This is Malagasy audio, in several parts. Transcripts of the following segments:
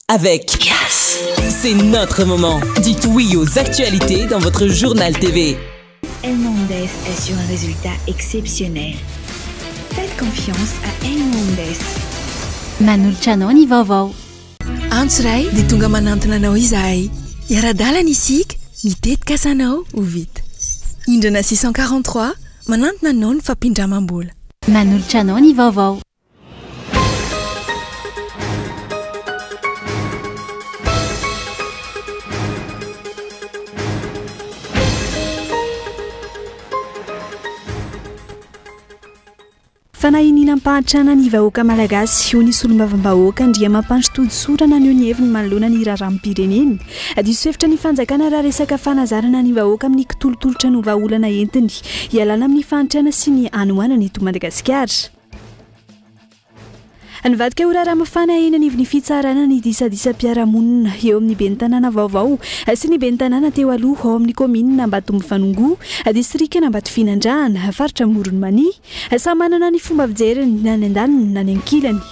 Avec Yes. C'est notre moment. Dites oui aux actualités dans votre journal TV. Hernandez assure un résultat exceptionnel. Faites confiance à Hernandez. Manolotra anao ny vaovao. Antso iray dia tonga manantona anao izahay. Hiara-dalana isika, ny tetikasanao ho vita. Indrana 643, manantona anao ny fampindramam-bola. Manolotra anao ny vaovao. Fanahy iniana ampahantrana ny vahoaka malagasy, hoy ny solombavambahoaka Andriamampandry Todisoa naneho ny heviny manoloana ny raharaham-pirenena. Diso hevitra ny fanjakana raha resaka fanazarana ny vahoaka amin'ny kitolotolotra no vahaolana entiny hialana amin'ny fahantrana sy ny hanoanana eto Madagasikara. Nivadika ho raharaha mafana eny anivon'ny fitsarana ny disadisam-piarahamonina eo amin'ny ben'ny tanàna vaovao sy ny ben'ny tanàna teo aloha ao amin'ny kaominina Ambatomifanongoa, distrikan'Ambatofinandrahana, faritra Amoron'i Mania. Samy manana ny fomba fijeriny na ny andaniny na ny ankilany.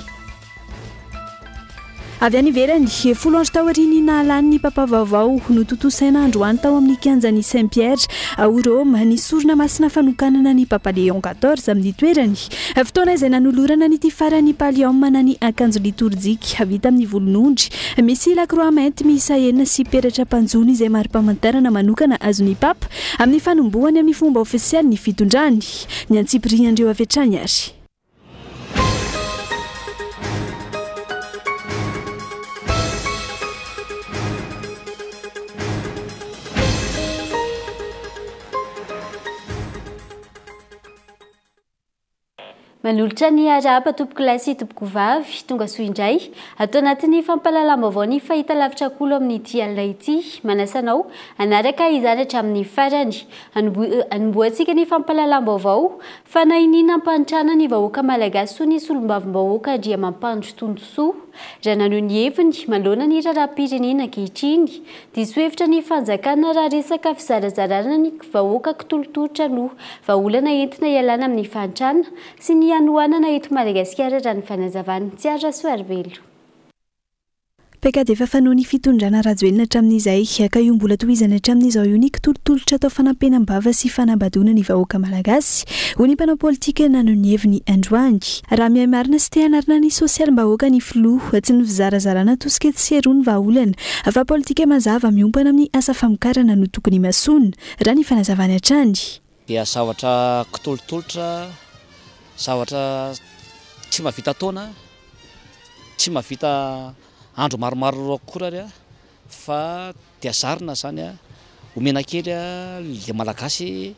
Avy any ivelany, 10 andro taorian'ny nahalany ny papa vaovao notontosaina androany tao amin'ny kianjan'i Saint Pierre ao Roma ny sorona masina fanokanana ny papa Léon quatorze amin'ny toerany. Fotoana izay nanolorana an'ity farany pallium na ny akanjo litorjika vita amin'ny volon'ondry misy lakroa mainty miisa enina sy peratra mpanjono izay mari-pamantarana manokana azon'ny papa amin'ny fanombohany amin'ny fomba ofisialy ny fitondrany. Ny antsipirian'ireo avy hatrany ary. Manolotra ny arahaba tompokolahy sy tompokovavy, tonga soa indray. Ato anatin'ny fampahalalam-baovao ny fahitalavitra kolo amin'ity alina ity. Manasa anao hanaraka izany hatramin'ny farany. Hanombohantsika ny fampahalalam-baovao. Fanahy iniana ampahantrana ny vahoaka malagasy hoy ny solombavambahoaka Andriamampandry Tondrosoa. Raha naneho ny heviny manoloana ny raharaham-pirenena ankehitriny, diso hevitra ny fanjakana raha resaka fizarazarana ny vahoaka kitolotolotra no vahaolana entina hialana amin'ny fahantrana sy ny hanoanana eto Madagasikara raha ny fanazavany. Tsiaro Rasoarivelo. Paikady efa fanao ny fitondrana Rajoelina hatramin'izay, ka io mbola tohizany hatramin'izao io ny kitolotolotra atao fanampenam-bava sy fanambadoana ny vahoaka malagasy, hoy ny mpanao politika naneho ny heviny androany. Raha mihay marina sy te hanarina ny sosialim-bahoaka ny filoha, tsy ny fizarazarana tosika etsy sy eroa ny vahaolana, fa politika mazava miompana amin'ny asa famokarana no tokony himasoana, raha ny fanazavany hatrany. Dia zavatra kitolotolotra, zavatra tsy mahavita taona, tsy mahavita andro maromaro akory ary fa dia zarina zany omena kely le malagasy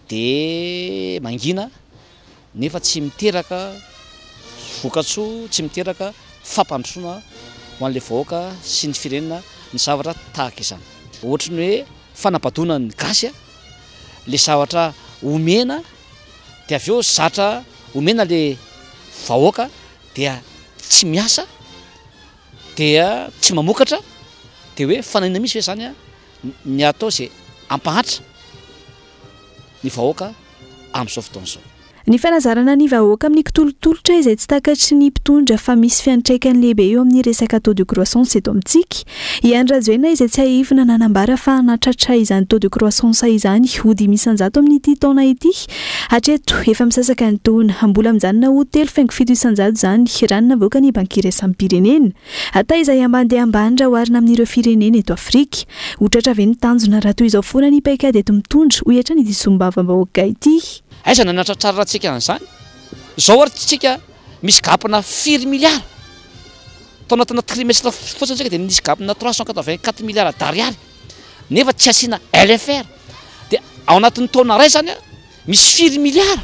dia mangina nefa tsy miteraka vokatsoa, tsy miteraka fampandrosoana ho an'le vahoaka sy ny firenena ny zavatra tahaka izany. Ohatry ny hoe fanabadoana ny gasy le zavatra omena dia avy eo zatra omena le vahoaka dia tsy miasa dia tsy mamokatra dia hoe fanahiana misy ve zany ny atao izay ampahantra ny vahoaka amin'izao fotoana izao. Ny fanazarana ny vahoaka amin'ny kitolotolotra izay tsy takatry ny mpitondra fa misy fiantraikany lehibe eo amin'ny resaka taux de croissance eto amintsika. I Andry Rajoelina izay tsiahivina nanambara fa hanatratra izany taux de croissance izany ho dimy isan-jato amin'ity taona ity. Hatreto, efa misasaka ny taona, mbola mijanona ho telo faingo fito isan-jato izany raha ny navoakan'ny Banky iraisam-pirenena. Taiza ambany dia ambany raha oharina amin'ireo firenena eto Afrika. Ho tratra ve ny tanjona raha toy izao foana ny paikady eto mitondra, hoy hatrany ity solombavambahoaka ity. Aiza no nanatratrarantsika an'izany? Izao ary tsika misy gapina firy milliards? Tao anatina trimestre fotsiny tsika dia nisy gapina 384 milliards d'ariary nefa tsy asiana LFR. Dia ao anatin'ny taona iray zany misy firy milliards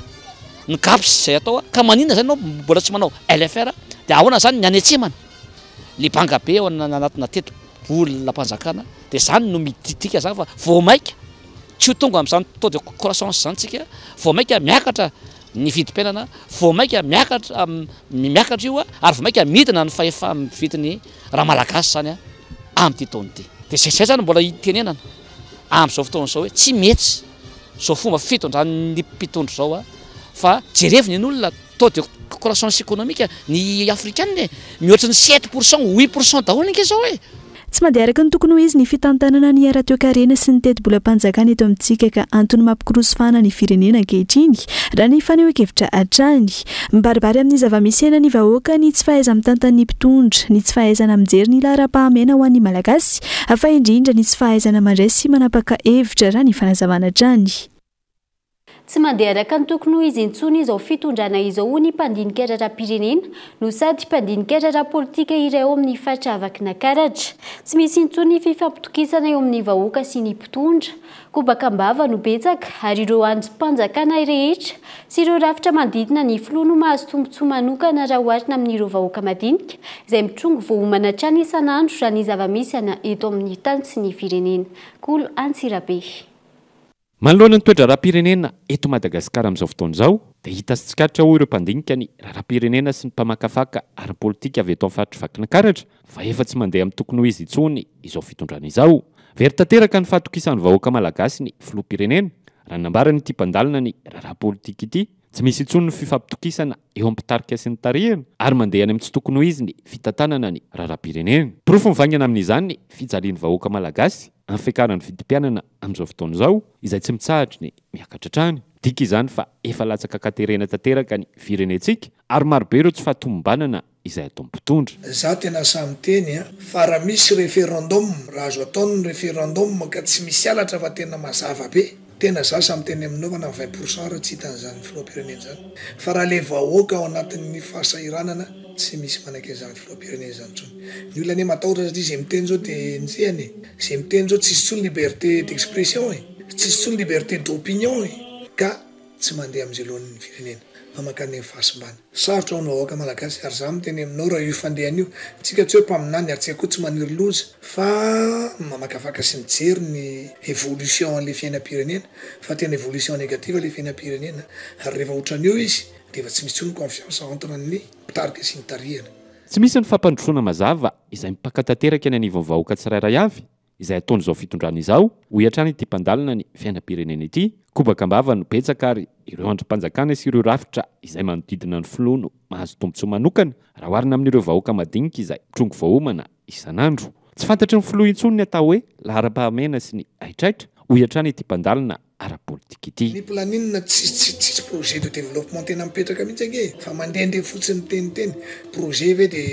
ny gaps izay atao ka maninona zany ianao mbola tsy manao LFR? Dia ahoana zany ny anetsemana le banga be ao anatina tetibolam-panjakana? Dia zany no midika zany fa vao maika tsy ho tonga amin'izany taux de croissance izany tsika, vao maika miakatra ny vidim-piainana, vao maika miakatra, miakatra io ary vao maika midina ny fahefa-mividiny raha malagasy zany amin'ity taona ity. Dia zay zay zany mbola hitenenana amin'izao fotoana izao hoe tsy mety izao fomba fitondran'ny mpitondra izao fa jereviny ny olona taux de croissance économique ny afrikanina e! Mihoatry ny 7%, 8% daholo ange zao e! Tsy mandeha araka ny tokony ho izy ny fitantanana ny ara-toekarena sy ny tetibolam-panjakana eto amintsika ka antony mampikorosofana ny firenena ankehitriny, raha ny fanehoan-kevitra hatrany. Mibaribary amin'ny zava-misy iainan'ny vahoaka ny tsy fahaiza-mitantan'ny mpitondra, ny tsy fahaizana mijery ny laharam-pahamehana ho an'ny Malagasy, fa indrindra ny tsy fahaizana mandray sy manapaka hevitra, raha ny fanazavana hatrany. Tsy mandeha araka ny tokony ho izy intsony izao fitondrana izao hoy ny mpandinika raharaham-pirenena no sady mpandinika raharaha politika iray ao amin'ny faritra Vakinakaratra. Tsy misy intsony ny fifampitokisana eo amin'ny vahoaka sy ny mpitondra. Kobaka am-bava no betsaka ary ireo andrim-panjakana rehetra sy ireo rafitra manodidina ny filoha no mahazo tombontsoa manokana raha oharina amin'ireo vahoaka madinika izay mitrongy voaomana hatrany isan'andro raha ny zava-misy eto amin'ny tany sy ny firenena. Kolo Antsirabe. Manoloana ny toe-draharaham-pirenena eto Madagasikara amin'izao fotoana izao, dia hita sy tsikaritra hoy ireo mpandinika ny raharaham-pirenena sy ny mpamakafaka ara-politika avy eto amin'ny faritr'i Vakinankaratra fa efa tsy mandeha amin'ny tokony ho izy intsony izao fitondrana izao. Very tanteraka ny fahatokisan'ny vahoaka malagasy ny filoham-pirenena, raha ny nambaran'ity mpandalina ny raharaha politika ity. Tsy misy intsony ny fifampitokisana eo amin'ny mpitarika sy ny tarihina ary mandeha any amin'ny tsy tokony ho izy ny fitantanana ny raharaham-pirenena. Porofo mivaingana amin'izany ny fijalian'ny vahoaka malagasy amin'ny fiakaran'ny vidim-piainana amin'izao fotoana izao, izay tsy mitsahatry ny miakatra hatrany. Midika izany fa efa latsaka an-katerena tanteraka ny firenentsika ary marobe ireo tsy fahatomombanana izay ataon'ny mpitondra. Za tena sahy miteny a, fa raha misy referendum, raha azo atao ny referendum ka tsy misy halatra fa tena mazava be, tena za sahy miteny aminao fa na 20% ara tsy hitan'izany filoham-pirenena izany, fa raha le vahoaka ao anatin'ny fahasahiranana tsy misy manaiky an'izany filoham-pirenena izany intsony. Ny olona anie matahotra satria izay miteny izao dia enjehina e. Izay miteny izao tsisy intsony liberté d'expression e, tsisy intsony liberté d'opinion e, ka tsy mandeha amin'izay laoniny ny firenena fa mankany amin'ny fahasimbana. Sarotra ho an'ny vahoaka malagasy ary za miteny aminao raha io fandehany io, tsika tsy hoe mpaminany ary tsika koa tsy maniry loza fa mamakafaka sy mijery ny evolution an'le fiainam-pirenena fa tena evolution negative le fiainam-pirenena ary rehefa otran'io izy dia efa tsy misy intsony confiance entre ny mpitarika sy ny tarihana. Tsy misy ny fampandrosoana mazava izay mipaka tanteraka eny anivon'ny vahoaka tsirairay avy izay ataon'izao fitondrana izao, hoy hatrany ity mpandalina ny fiainam-pirenena ity. Kobaka am-bava no betsaka ary ireo andrim-panjakana sy ireo rafitra izay manodidina ny filoha no mahazo tombontsoa manokana raha oharina amin'ireo vahoaka madinika izay mitrongy voaomana isan'andro. Tsy fantatry ny filoha intsony ny atao hoe laharam-pahamehana sy ny haitraitra, hoy hatrany ity mpandalina ara-politika ity. Ny planning tsisy tsy tsisy projet de développement tena mipetraka mihitsy ange e! Fa mandehandeha fotsiny miteniteny. Projet ve de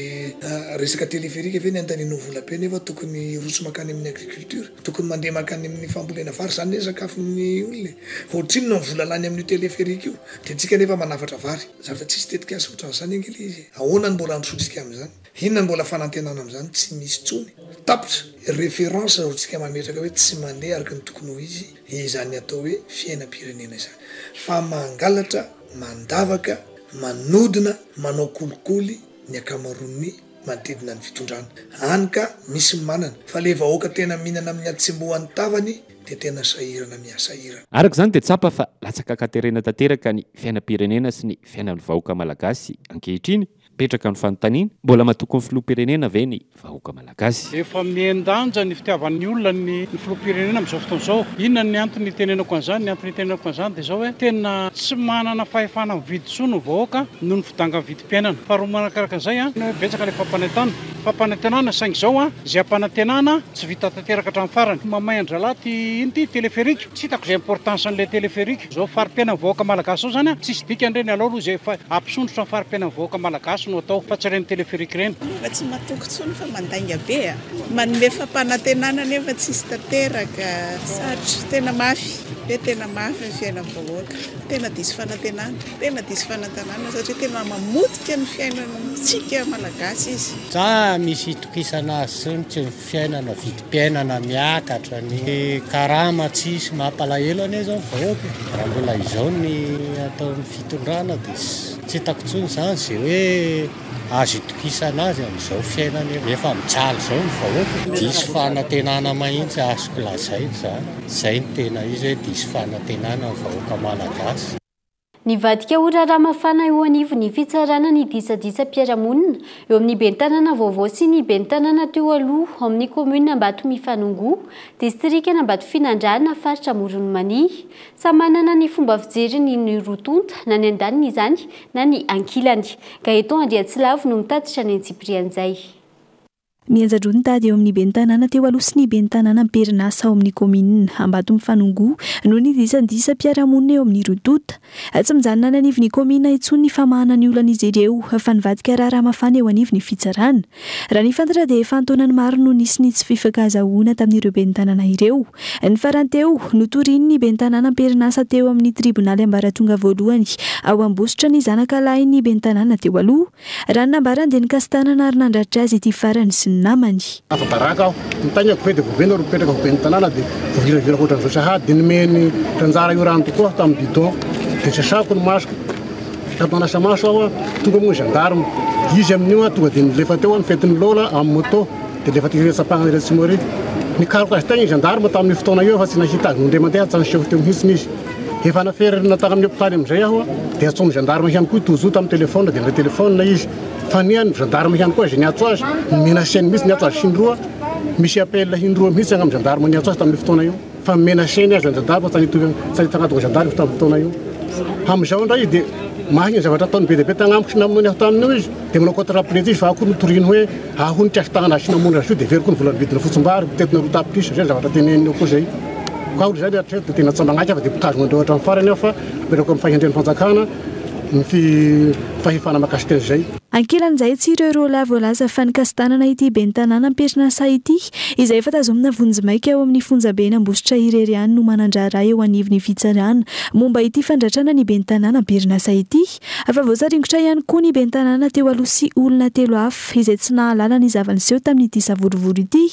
resaka téléphérique ve ny andanianao vola be nefa tokony hiroso mankany amin'ny agriculture? Tokony mandeha mankany amin'ny fambolena vary zany ne sakafon'ny olona e! Ohatrinona ny vola lany amin'io téléphérique io? De tsika nefa manafatra vary. Zavatra tsisy tetikasa ohatran'izany ange le izy e! Ahoana no mbola handrosoantsika amin'izany? Inona no mbola fanantenana amin'izany? Tsy misy intsony. Tapitra. Référence ho antsika mametraka hoe tsy mandeha araka ny tokony ho izy izany atao hoe fiainam-pirenena izany. Fa mangalatra, mandavaka, manodina, manao kolikoly ny ankamaroan'ny manodidina ny fitondrana. Hany ka misy ny manana. Fa le vahoaka tena mihinana amin'ny hatsembohan'ny tavany dia tena sahirana mihasahirana. Araka izany dia tsapa fa latsaka an-katerena tanteraka ny fiainam-pirenena sy ny fiainan'ny vahoaka malagasy ankehitriny. Mipetraka ny fanontaniana, mbola matoky ny filoham-pirenena ve ny vahoaka malagasy? Efa mihen-danja ny fitiavan'ny olona ny filoham-pirenena amin'izao fotoana izao. Inona ny antony itenenako an'izany? Ny antony itenenako an'izany dia izao hoe tena tsy manana fahefana mividy intsony ny vahoaka noho ny fidangan'ny vidim-piainana. Faharoa manarakaraka an'izay, ny hoe betsaka ilay fampanentana. Fampanantenana saingy izao izay ampanantenana tsy vita tanteraka hatramin'ny farany. Mamay an-drahalahy ity inona ity? Téléphérique. Tsy hitako izay importance an'ilay téléphérique. Izao fari-piainan'ny vahoaka malagasy izao izany an, tsisy dikany ireny, alao aloha izay efa hampisondrotra ny fari-piainan'ny vahoaka malagasy no atao fa tsy ireny téléphérique ireny. Efa tsy matoky intsony fa mandainga be a! Manome fampanantenana nefa tsisy tanteraka. Sarotra, tena mafy be, tena mafy ny fiainan'ny vahoaka. Tena diso fanantenana, tena diso fanantanana satria tena mamotika ny fiainantsika malagasy izy. Tsa misy itokisana azy tsony tsy ny fiainana vidim-piainana miakatra ny karama tsisy mampalahelo anie zao ny vahoaka e raha mbola izao ny ataon'ny fitondrana de tsy hitako tsony zany ze hoe azo itokisana azy amin'izao fiainana efa mijaly zao ny vahoaka e diso fanantenana mahintsy azoko lazaina zany zay no tena izy hoe diso fanantenana ny vahoaka malagasy. Nivadika ho raharaha mafana eo anivon'ny fitsarana ny disadisam-piarahamonina eo amin'ny ben'ny tanàna vaovao sy ny ben'ny tanàna teo aloha ao amin'ny kaominina Ambatomifanongoa, distrikan'Ambatofinandrahana, faritra Amoron'i Mania. Samy manana ny fomba fijeriny ny roa tonta, na ny andaniny izany na ny ankilany. Gaëtan Andriatsilavo no mitatitra ny antsipirian'izay. Mianjadroa ny tady eo amin'ny ben'ny tanàna teo aloha sy ny ben'ny tanàna am-perinasa ao amin'ny kaominina Ambatomifanongoa noho ny disadisam-piarahamonina eo amin'ny roa tonta. Tsy mijanona any anivon'ny kaominina intsony ny famahana ny olan'izy ireo fa nivadika raharaha mafana eo anivon'ny fitsarana. Raha ny fantatra dia efa an-taonany maro no nisy ny tsy fifankahazahoana tamin'ireo ben'ny tanàna ireo. Ny farany teo, notorian'ny ben'ny tanàna am-perinasa teo amin'ny tribonaly ambaratonga voalohany ao Ambositra ny zanakalahin'ny ben'ny tanàna teo aloha. Raha ny nambarany dia nikasi-tanana ary nandratra azy ity farany sy ny namany. Afa-baraka aho. Ny tagnako ve dia voavena ro mipetraka ho ben'ny tanàna dia voaviravira ohatran'izao sahady. Dia nomeny Ranjara io rano tokoa aho tamin'ny bidon. Dia sasako ny masoko. Sady manasa maso aho, tonga moa ny gendarme. Izy amin'io tonga dia nilefa teo ny fetin'ny Lola amin'ny moto. Dia lefa teo Tsapagna ireto tsy mori. Nikaroka azy tegna i gendarme tamin'io fotoana io fa tsy nahita azy nondre mandeha tsy niseho teo mihitsy izy. Efa naferina tany amin'ny hopitaly amin'izay aho dia antsoin'ny gendarme ihany koa i Tojo tamin'ny téléphone dia nandray téléphone izy. Fa ny an'ny gendarme ihany koa izay niantso azy, menaceny mihitsy niantso azy indroa, misy appel indroa mihitsy angamba gendarme niantso azy tamin'io fotoana io. Fa menaceny azy ny gendarme tsy nitana gendarme tamin'io fotoana io. Amin'izao indray izy dia mahina ny zavatra ataony be dia be tagnamiko sy namono ahy tamin'io izy dia manao contre plainte izy fa aho koa notoriany hoe aho hono tsy azo tagnana azy sy namono azy io dia very koa ny vola nividina fotsimbary mitentina 2 tapitrisa izay ny zavatra teneniny eo koa izay. Koa aho izany hatreto dia tena tsy magnaiky aho fa dia mpitazona an'ireo hatramin'ny farany aho fa apetrako amin'ny fahendren'ny fanjakana ny fahefana mahakasika an'izay. Ankilan'izay, tsy ireo roalahy voalaza fa nikasi-tanana ity ben'ny tanàna am-perinasa ity, izay efa tazomina vonjimaika ao amin'ny fonjaben'Ambositra irery ihany no manan-draharaha eo anivon'ny fitsarana momba ity fandratrana ny ben'ny tanàna am-perinasa ity. Fa voasaringotra ihany koa ny ben'ny tanàna teo aloha sy olona telo hafa izay tsy nahalala ny zava-niseho tamin'ity savorovoro ity.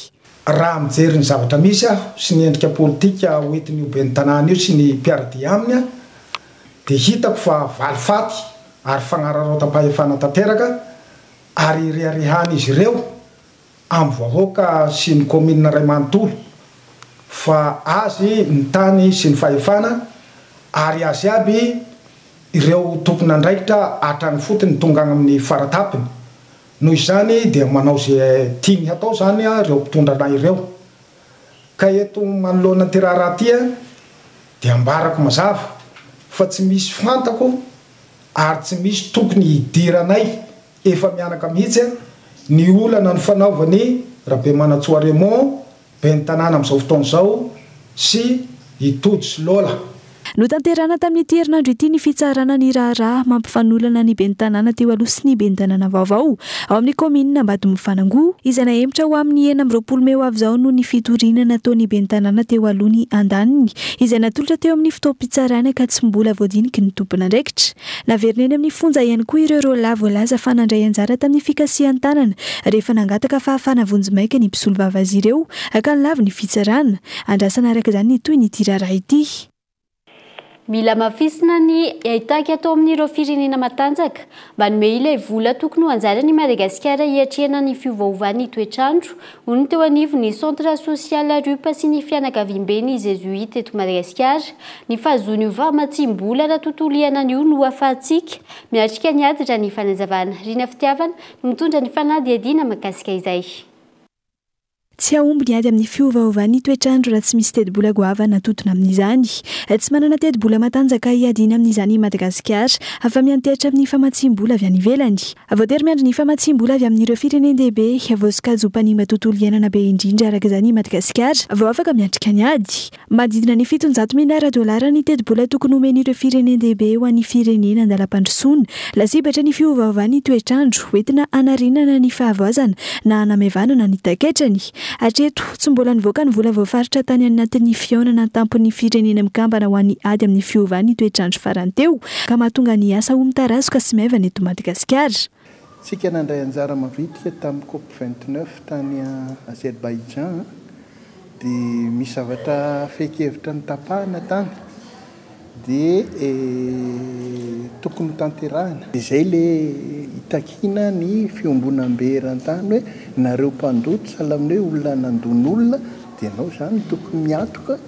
Raha mijery ny zavatra misy aho sy ny endrika politika hoentin'io ben'ny tanàna io sy ny mpiara-dia aminy dia hitako fa valifaty ary fagnararaotam-pahefana tanteraka ary ireharehan'izy ireo amin'ny vahoaka sy ny kaominina iray manontolo fa azy ny tany sy ny fahefana ary azy aby ireo tompon'andraikitra hatrany fotony tonga agny amin'ny faratapony. Noho izany dia manao izay tiany hatao izany ireo mpitondra anay ireo. Ka eto manoloana ity raharaha ity dia ambarako mazava fa tsy misy fantako ary tsy misy tokony hidiranay efa mianaka mihitsy ny olana nifanaovan'i Rabemanantsoa Raymond Ben'ny tanàna amin'izao fotoana izao sy i Tojo sy Lola. Notanterahina tamin'ity herinandro ity ny fitsarana ny raharaha mampifanolana ny ben'ny tanàna teo aloha sy ny ben'ny tanàna vaovao ao amin'ny kaominina Ambatomifanangoa, izay nahemotra ho amin'ny 26 mey ho avy izao noho ny fitoriana nataon'ny ben'ny tanàna teo aloha ny andaniny, izay natolotra teo amin'ny fotoam-pitsarana ka tsy mbola voadiniky ny tompon'andraikitra. Naverina eny amin'ny fonja ihany koa ireo roalahy voalaza fa nandray anjara tamin'ny fikasihan-tanana rehefa nangataka fahafahana vonjimaika ny mpisolovava azy ireo ka nilavin'ny fitsarana. Andrasana araka izany ny tohin'ity raharaha ity. Mila hamafisina ny haitaky atao amin'ireo firenena matanjaka mba hanome ilay vola tokony ho anjaran'i Madagasikara hiatrehana ny fiovaovan'ny toetr'andro, hoy ny teo anivon'ny Centre Social RUP sy ny fianakaviamben'ny Zezoita eto Madagasikara. Ny fahazoana io famatsiam-bola ara-tontolo iainana io no ahafahantsika miatrika ny ady raha ny fanazavana. Rina Fitiavana no mitondra ny fanadihadiana mahakasika izay. Tsy hahomby ny ady amin'ny fiovaovan'ny toetr'andro raha tsy misy tetibola goavana atodina amin'izany. Tsy manana tetibola matanjaka hiadiana amin'izany i Madagasikara fa miantehitra amin'ny famatsiam-bola avy any ivelany. Voatery miandry ny famatsiam-bola avy amin'ireo firenen-dehibe voasokajy ho mpanimba tontolo iainana be indrindra araka izany i Madagasikara vao afaka miatrika ny ady. Manodidina ny 700 miliara dolara ny tetibola tokony homen'ireo firenen-dehibe ho an'ny firenena an-dalam-pandrosoana. Lasibatra ny fiovaovan'ny toetr'andro, hoentina hanarinana ny fahavoazana na hanamaivanana ny taketrany. Hatreto, tsy mbola nivoaka ny vola voafaritra tany anatin'ny fihaonana an-tampon'ny Firenena Mikambana ho an'ny ady amin'ny fiovan'ny toetr'andro farany teo, ka mahatonga ny asa ho mitarazoka sy maivana eto Madagasikara. Tsika nandray anjara mavitrika tamin'ny cop 29 tany Azerbaïdjan dia misy zavatra fehin-kevitra notapahina tany dia tokony ho tanterahina. Dia izay ilay itakiana ny fiombonambe eran-tany hoe nareo mpandoto sahala amin'ny hoe olona nandono olona dia ianao izany no tokony miantoka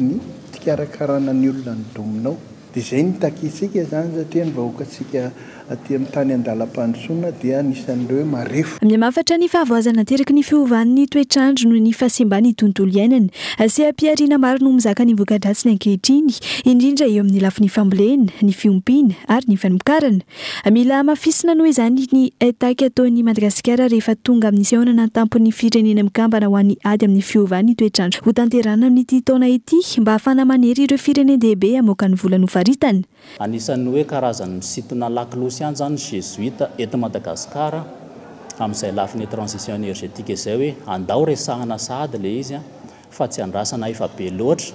ny fikarakarana ny olona nodominao. Dia izay no takintsika izany satria ny vahoakantsika aty amin'ny tany andalam-pandrosoana dia anisan'ireo hoe marefo. Mihamafatra ny fahavoazana ateraky ny fiovan'ny toetr'andro noho ny fahasimban'ny tontolo iainana. Seha-pihariana maro no mizaka ny voka-dratsiny ankehitriny, indrindra eo amin'ny lafiny fambolena, ny fiompiana ary ny famokarana. Mila hamafisina noho izany ny haitaky ataon'i Madagasikara rehefa tonga amin'ny fihaonana an-tampon'ny Firenena Mikambana ho an'ny ady amin'ny fiovan'ny toetr'andro hotanterahina amin'ity taona ity mba hahafahana manery ireo firenen-dehibe hamoaka ny vola nofaritana. Anisan'ny hoe karazan'ny misintona lakolosy ihany izany ny Jésuites eto Madagasikara amin'izay lafiny transition énergétique izay hoe andao resahana sahady ilay izy fa tsy andrasana efa be loatra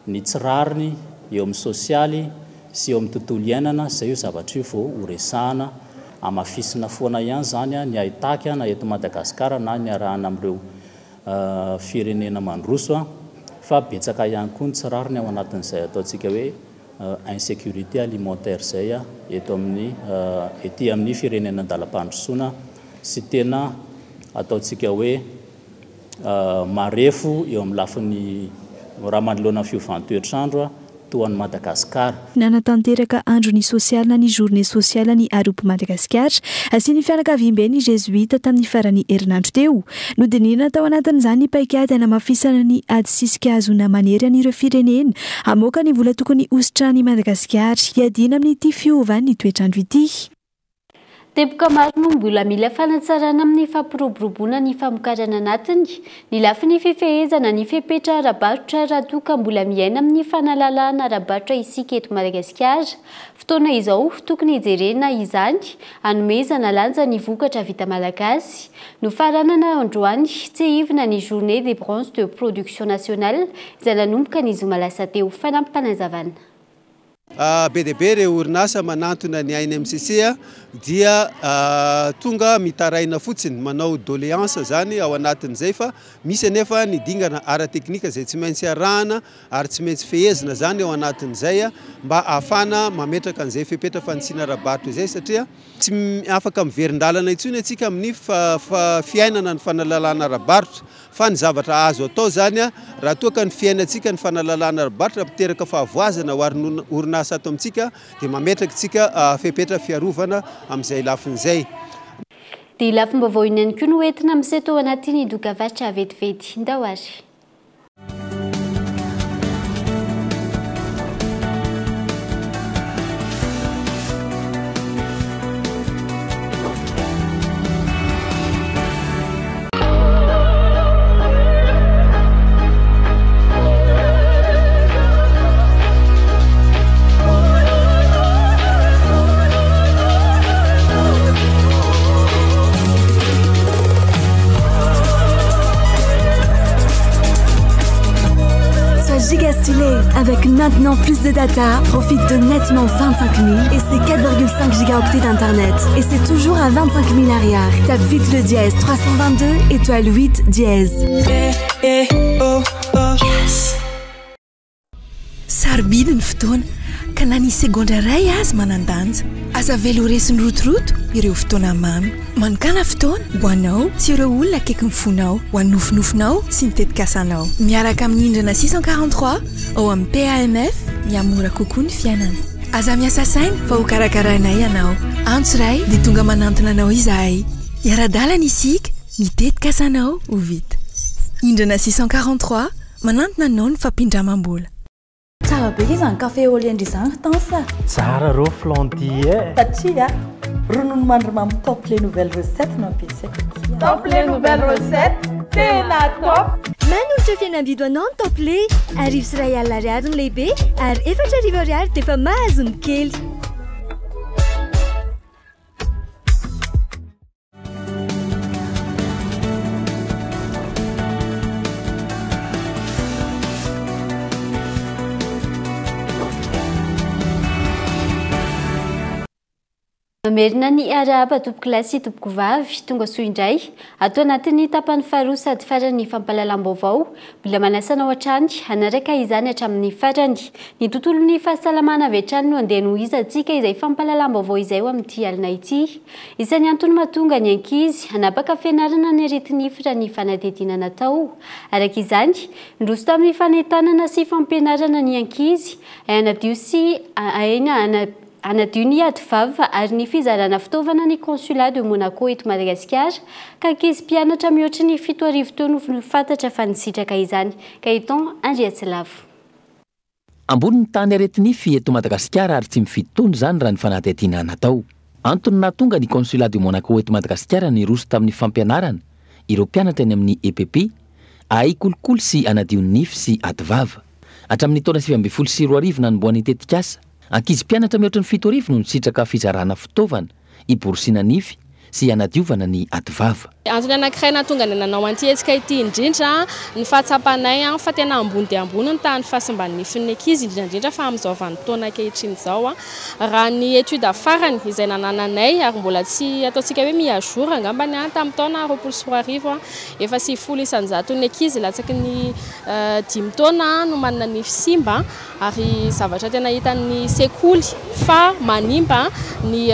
ny tsy rariny eo amin'ny sosialy sy eo amin'ny tontolo iainana, izay io zavatra io vao ho resahana, hamafisina foana ihany izany ny haitaky na eto Madagasikara na niarahana amin'ireo firenena mandroso fa betsaka ihany koa ny tsy rariny ao anatin'izay ataontsika hoe insécurité alimentaire izay eto amin'ny ety amin'ny firenena an-dalam-pandrosoana sy tena ataontsika hoe marefo eo amin'ny lafiny raha manoloana ny fiovan-toetr'andro toa an'i Madagasikara. Nanatanteraka andro ny sosialy na ny journée sociale ny Arup Madagasikara sy ny fianakaviamben'ny Jesuite tamin'ny faran'ny herinandro teo. Nodinihina tao anatin'izany ny paikady hanamafisana ny ady sisika ahazoana manery an'ireo firenena hamoaka ny vola tokony hositrahan'i Madagasikara hiadiana amin'ity fiovan'ny toetr'andro ity. Teboka maro no mbola mila fanatsarana amin'ny fampiroboroboana ny famokarana anatiny, ny lafiny fifehezana ny fepetra ara-barotra raha toa ka mbola miaina amin'ny fanalalahana ara-barotra isika eto Madagasikara. Fotoana izao tokony hijerena izany hanomezana lanja ny vokatra vita malagasy. Nofaranana androany, tsiahivina ny Journée des branches de production nationale izay nanomboka ny zoma lasa teo. Fanampim-panazavana. Be dia be ireo orinasa manantona ny ANMCC dia tonga mitaraina fotsiny, manao doléance izany ao anatin'izay fa misy anefa ny dingana ara-teknika izay tsy maintsy arahana ary tsy maintsy fehezina izany ao anatin'izay mba ahafahana mametraka an'izay fepetra fanitsiana ara-barotra izay satria tsy afaka miverin-dalana intsony antsika amin'ny fiainana ny fanalalana ara-barotra. Fa ny zavatra azo atao izany, raha toa ka ny fiainantsika ny fanalalana ara-barotra miteraka fahavoazana ho an'ny orinasa ato amintsika, dia mametraka isika fepetra fiarovana amin'izay lafiny izay. Dia lafim-baovao inona ihany koa no entina miseho tao anatin'ny dokavarotra vetivety? Ndao ary. Sois giga stylé avec maintenant plus de data. Profite de nettement 25 000 et ses 4,5 gigaoctets d'internet. Et c'est toujours à 25 000 arrière. Tape vite le dièse 322 étoile 8 dièse. Eh, oh, oh. Yes. Sarobidy ny fotoana, ka na ny segondra iray aza manan-danja. Aza avela ho resin'ny rotoroto ireo fotoana mamy. Manokàna fotoana ho anao sy ireo olona akaikin'ny fonao, ho an'ny nofinofinao sy ny tetikasanao. Miaraka amin'ny Indrana 643 ao amin'ny PAMF, mihamora kokoa ny fiainana. Aza miasa saina fa ho karakarainay ianao. Antso iray dia tonga manantona anao izahay. Hiara-dalana isika, ny tetikasanao ho vita. Indrana 643, manantona anao ny fampindramam-bola. Tsara be izany café au lait-ndry izany ry Tence a! Tsara rô flan ty eh! Satria ronono mandry mamy top les nouvelles recettes no ampiasaiko akia. Top les nouvelles recettes, tena top! Manolotra fihenam-bidy ho anao ny Top Lait, 1100 ariary ny lehibe ary 4000 ariary dia efa mahazo ny kely. Mamerina ny arahaba tompokolahy sy tompokovavy, tonga soa indray ato anatin'ny tapany faharoa sady faran'ny fampahalalam-baovao. Mbola manasa anao hatrany hanaraka izany hatramin'ny farany. Ny tontolon'ny fahasalamana avy hatrany no andeha hanohizantsika izay fampahalalam-baovao izay ho amin'ity alina ity. Isan'ny antony mahatonga ny ankizy hanapaka fianarana ny areti-nify raha ny fanadihadiana natao. Araka izany, niroso tamin'ny fanentanana sy fampianarana ny ankizy hanadio sy hanadio ny ady vava ary ny fizarana fitaovana ny Consulat de Monaco eto Madagasikara ka ankizy mpianatra mihoatry ny 7000 teo no fantatra fa nisitraka izany. Gaëtan Andriatsilavo. Ambony ny tahan'ny areti-nify eto Madagasikara ary tsy mifidy taona izany raha ny fanadihadiana natao. Antony nahatonga ny Consulat de Monaco eto Madagasikara niroso tamin'ny fampianarana ireo mpianatra eny amin'ny EPP hahay kolikoly sy hanadio ny nify sy ady vava. Hatramin'ny taona 2019 nanombohan'ny tetikasa, ankizy mpianatra mihoatra ny 7000 no nisitraka fizarana fitaovana hiborosiana nify sy hanadiovana ny ady vava. Antony anankiray nahatonga anay nanao an'ity hetsika ity indrindra ny fahatsapanay fa tena ambony dia ambony ny tahan'ny fahasimban'ny nifin'ny ankizy, indrindra indrindra fa amin'izao vanim-potoana ankehitriny izao. Raha ny étude farany izay nanananay ary mbola tsy ataontsika hoe mis à jour angambany tamin'ny taona 2020, efa 90 isan-jaton'ny ankizy latsaky ny dimy taona no manana nify simba. Ary zavatra tena hitan'ny sekoly fa manimba ny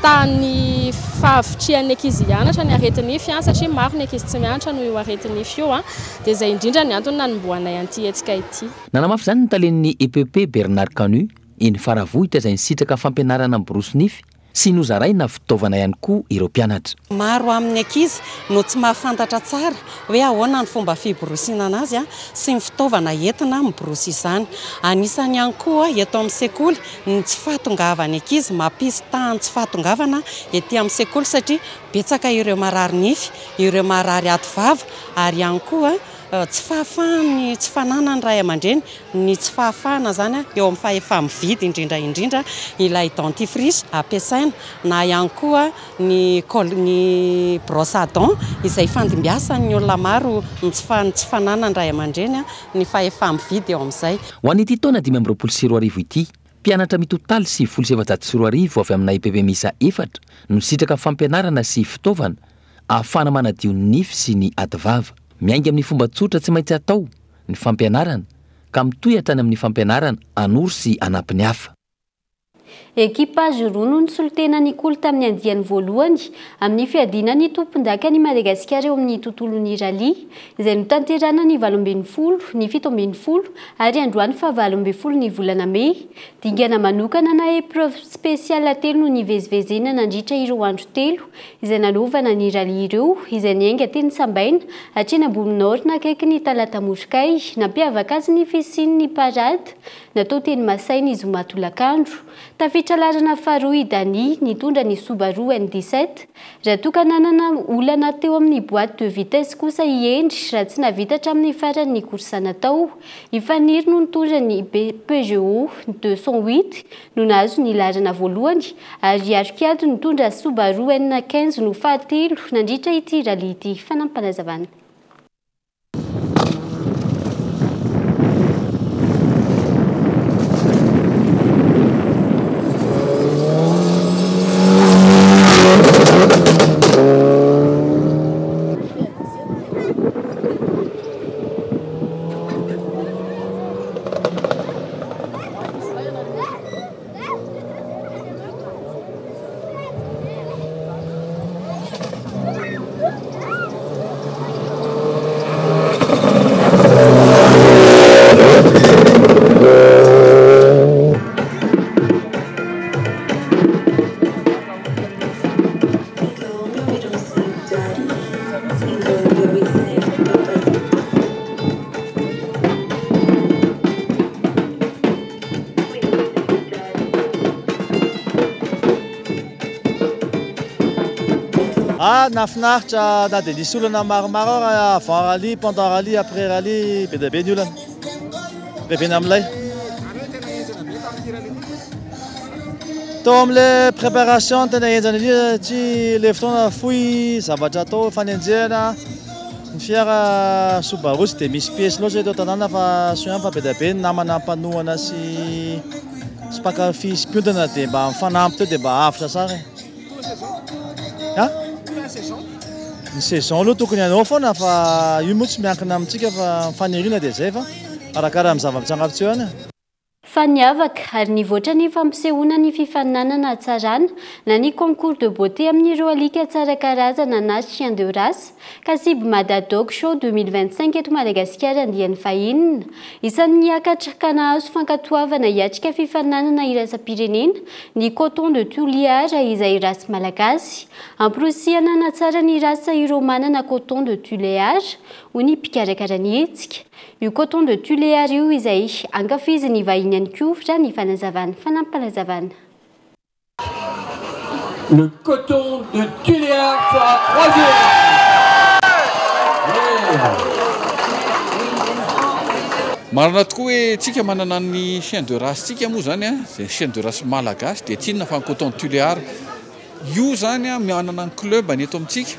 tahan'ny fahavitrihan'ny ankizy hianatra ny areti-nify satria maro ny ankizy tsy mianatra noho io areti-nify io. Dia izay indrindra ny antony nanombohanay an'ity hetsika ity. Nanamafy izany ny talen'ny EPP Bernard Canu, eny Faravohitra izay nisitraka fampianarana miborosy nify sy nozaraina fitaovana ihany koa ireo mpianatra. Maro amin'ny ankizy no tsy mahafantatra tsara hoe ahoana ny fomba fiborosiana anazy sy ny fitaovana entina miborosy izany. Anisany ihany koa eto amin'ny sekoly ny tsy fahatongavan'ny ankizy, mampisy tahan'ny tsy fahatongavana ety amin'ny sekoly satria betsaka ireo marary nify, ireo marary aty vava ary ihany koa tsy fahafahan'ny tsy fananan'ny ray aman-dreny ny tsy fahafahana izany eo amin'ny fahefa-mividy indrindra indrindra ilay dentifrice ampiasaina na ihany koa ny col ny brosse à dents izay fandimbiasan'ny olona maro ny tsy fa ny tsy fananan'ny ray aman-dreny ny fahefa-mividy eo amin'izay. Ho an'ity taona 2025 ity, mpianatra mitotaly 2090 avy amina EPP miisa efatra no nisitraka fampianarana sy fitaovana ahafahana manadio ny nify sy ny ativava. Miainga amin'ny fomba tsotra tsy maintsy atao ny fampianarana ka mitohy hatrany amin'ny fampianarana hanoro sy hanampy ny hafa. Ekipa roa no nisolo-tena ny Kolo tamin'ny andiany voalohany amin'ny fiadiana ny tompondakan'i Madagasikara eo amin'ny tontolon'ny rallye, izay notanterahina ny 18, ny 17 ary androany faha 18 ny volana mey. Dingana manokana na épreuve spéciale telo no nivezivezena nandritra ireo andro telo izay nanaovana ny rallye ireo, izay niainga teny Sambaina hatreny Ambohiminorina akaikin'i Talata Morokay. Nampiavaka azy ny fisian'ny parade natao teny Masay ny zoma tolakandro. Tafiditra laharana faharoa i Dany nitondra ny Subaru N17. Raha toa ka nanana olana teo amin'ny boite de vitesse kosa i Hendry raha tsy nahavita hatramin'ny farany ny course natao. I Faniry no nitondra ny Peugeot 208 no nahazo ny laharana voalohany ary i Arkiady nitondra Subaru N15 no fahatelo nandritra ity rallye ity. Fanampinazavana. Ah, nahafinaritra na dia nisy olana maromaro ara avant rallye, pendant rallye, après rallye, be dia be ny olana. Revena amin'ilay. Tao amin'ilay préparation tena henjana indrindra satria ilay fotoana fohy zavatra atao fanenjehana ny fiara Subaru tsy dia misy pièce loatra eto an-tanàna fa soa ihany fa be dia be ny namana mpanohana sy sy mpankafy sy mpiondana dia mba mifanampy teo dia mba avotra tsara e. A? Ny saison aloha tokony hanao foana fa io moa tsy miankina amintsika fa ny faniriana dia izay fa arakaraka ny zava-mitranga avy teo ihany. Fa niavaka ary nivoatra ny fampisehoana ny fifaninanana hatsarana na ny concours de beauté amin'ireo alika tsara karazana na chien de race, Kasib Mada Dog Show 2025 eto Madagasikara andiany fahenina. Isan'ny niakatra ka nahazo fankatoavana hiatrika fifaninanana iraisam-pirenena ny Coton de Tuléar izay race malagasy. Amporisihana hanatsara ny race ireo manana Coton de Tuléar, hoy ny mpikarakara ny hetsika. Io coton de Tuléar io izay ankafizin'ny vahiny ihany koa raha ny fanazavana fanampim-panazavana. Le coton de Tuléar sera troisième. Marina tokoa hoe tsika manana ny chien de race tsika moa zany a, zay chien de race malagasy dia tsy inona fa ny coton de Tuléar. Io zany a manana ny club ny eto amintsika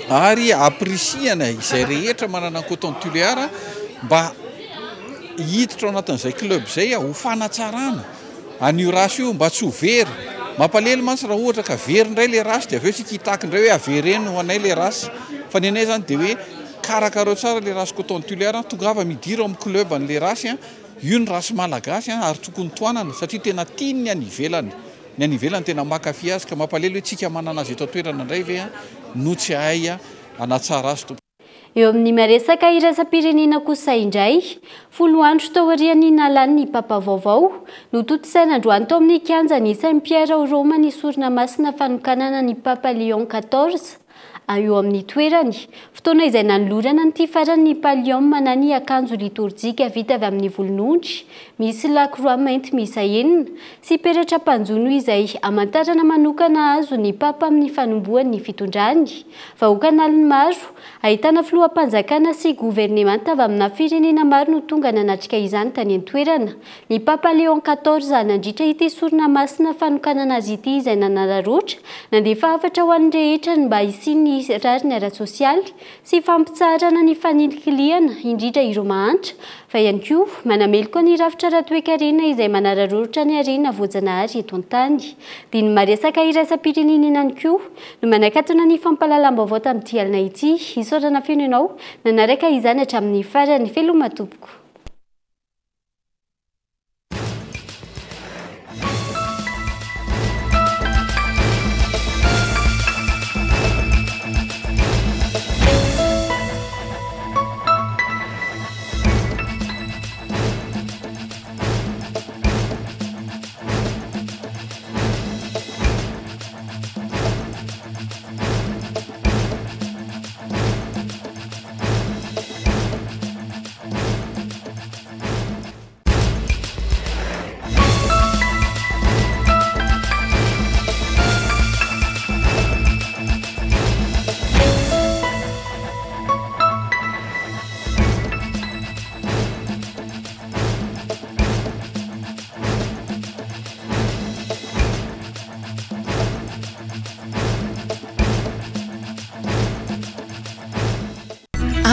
ary ampirisihana izay rehetra manana ny coton de Tuléar mba hiditra ao anatin'izay club izay ho fanatsarana an'io race io mba tsy ho very. Mampalahelo mantsy raha ohatra ka very indray ilay race dia avy eo isika hitaky indray hoe avereno ho anay ilay race. Fa ny anay zany dia hoe karakarao tsara ilay race coton de Tuléar, tongava midira ao amin'ny club an'ilay race, io ny race malagasy ary tokony tohanana satria tena tian'ny any ivelany. Ny any ivelany tena mankafy azy ka mampalahelo hoe tsika manana azy eto an-toerana indray ve no tsy hahay hanatsara azy tompoko. Eo amin'ny maresaka iraisam-pirenena kosa indray, folo andro taorian'ny nalan'ny Papa vaovao, notontosaina androany tao amin'ny kianjan'i Saint Pierre ao Roma ny sorona masina fanokanana ny Papa Léon quatorze eo amin'ny toerany. Fotoana izay nanolorana an'ity farany ny pallium na ny akanjo litorjika vita avy amin'ny volon'ondry misy lakroa mainty miisa enina sy peratra mpanjono izay amantarana manokana azon'ny Papa amin'ny fanombohan'ny fitondrany. Vahoaka an'aliny maro, ahitana filoham-panjakana sy governemanta avy amina firenena maro no tonga nanatrika izany tany an-toerana. Ny Papa Léon quatorze nandritra ity sorona masina fanokanana azy ity izay nanararaotra nandefa hafatra ho an'ny rehetra ny mba hisian'ny rariny ara-tsosialy sy fampitsaharana ny fanilikilihana indrindra ireo mahantra fa ihany koa manameloka ny rafitra ara-toekarena izay manararaotra ny harena voajanahary eto an-tany. Dia ny maresaka iraisam-pirenena ihany koa no manakatona ny fampahalalam-baovao tamin'ity alina ity. Isaorana feno ianao nanaraka izany hatramin'ny farany. Veloma tompoko.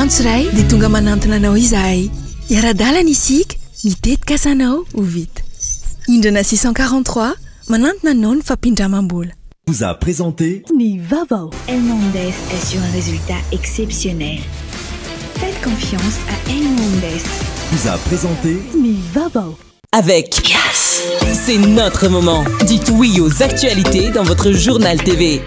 Antso iray dia tonga manantona anao izahay. Hiara-dalana isika, ny tetikasanao ho vita. Indrana 643, manantona anao ny fampindramam-bola. Vous a présenté. Ny vaovao. Elmondes assure un résultat exceptionnel. Faites confiance à Elmondes. Vous a présenté. Ny vaovao. Avec Yes. C'est notre moment. Dites oui aux actualités dans votre journal TV.